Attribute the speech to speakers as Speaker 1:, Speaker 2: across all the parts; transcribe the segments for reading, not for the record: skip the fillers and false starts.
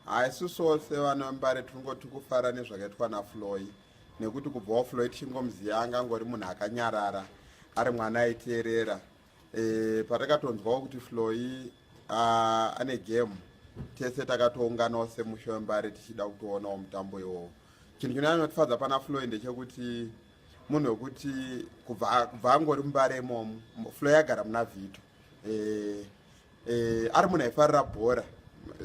Speaker 1: Haisusuwo sevana vembare tingoti kufara nezvakaitwa naFloy, nekuti kubvawo Floy tichingomuziva angangori munhu akanyarara, ari mwana aiteerera. Patakatonzwawo kuti Floy ane game, tese takatounganawo semusha wembare tichida kutoonawo mutambo iwowo. Chinhu chinonyanyotifadza pana Floy ndechekuti munhu wekuti kubva angori mumbare imomo, Floy agara muna Vhito. Ari munhu aifarira bhora,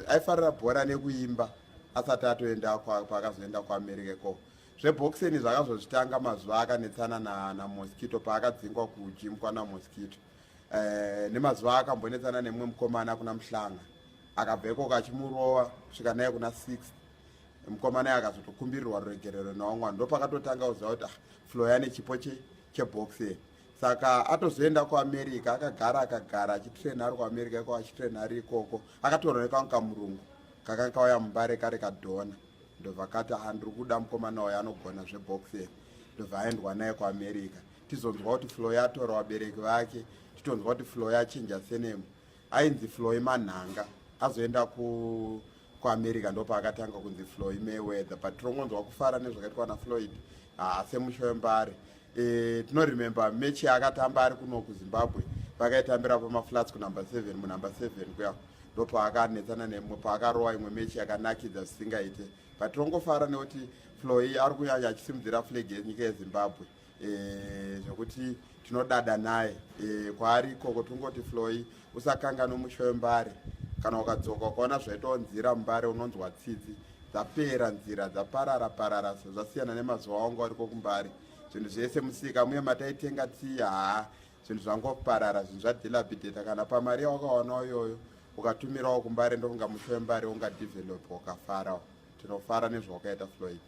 Speaker 1: aifarira bhora nekuimba asati atoenda paakazoenda kuAmerica ikoko. Zveboxing zvakazozvitanga mazuva akanetsana naMosquito, paakadzingwa kugym kwana Mosquito. Nemazuva akambonetsana nemumwe mukomana kuna Muhlanga, akabva ikoko achimurova kusvika naye kuna 6. Mukomana akazotokumbirirwa ruregerero nevamwe vanhu, ndopakatotanga kuziva kuti ah, Floy ane chipo cheboxing. Saka atozoenda kuAmerica, akagara akagara achitraina ari kuAmerica iko, achitraina ari ikoko. Akatorwa nekamwe kamurungu kakanga kauya mumbare kari kadhona, ndobva kati, "Ah, ndiri kuda mukomana uyo anogona zveboxing." Ndobva aendwa naye kuAmerica. Tizonzwa kuti Floy atora vabereki vake, titonzwa kuti Floy achinja surname. Ainzi Floy Manhanga, azoenda kuAmerica ndopaakatanga kunzi Floy Mayweather. But tirongonzwa kufara nezvakaitwa naFloyd semusha wembare. Tinoremember match yaakatamba ari kuno kuZimbabwe, vakaitambira pamaflats kunumber 7, munumber 7 kuya, ndopaakanetsana nemwe, paakarowa imwe match yakanakidza zvisingaite. But tirongofara nekuti Floy ari kunyanya achisimudzira flag yenyika yeZimbabwe, zvokuti tinodada naye. Kwaari ikoko tingoti, Floy, usakanga nomusha wembare. Kana ukadzoka ukaona zvaitawo nzira mumbare, unonzwa tsitsi. Dzapera nzira, dzaparara parara, zvasiyana nemazuva wanga uriko kumbare. Zvinhu zvese, musika muye mataitenga tii, haa, zvinhu zvangoparara, zvinhu zvadilapidata. Kana pamari yawakawanawo iyoyo ukatumirawo kumbare, ndokunga musha wembare ungadevelop, ukafarawo. Tinofara nezvawakaita, Floyd.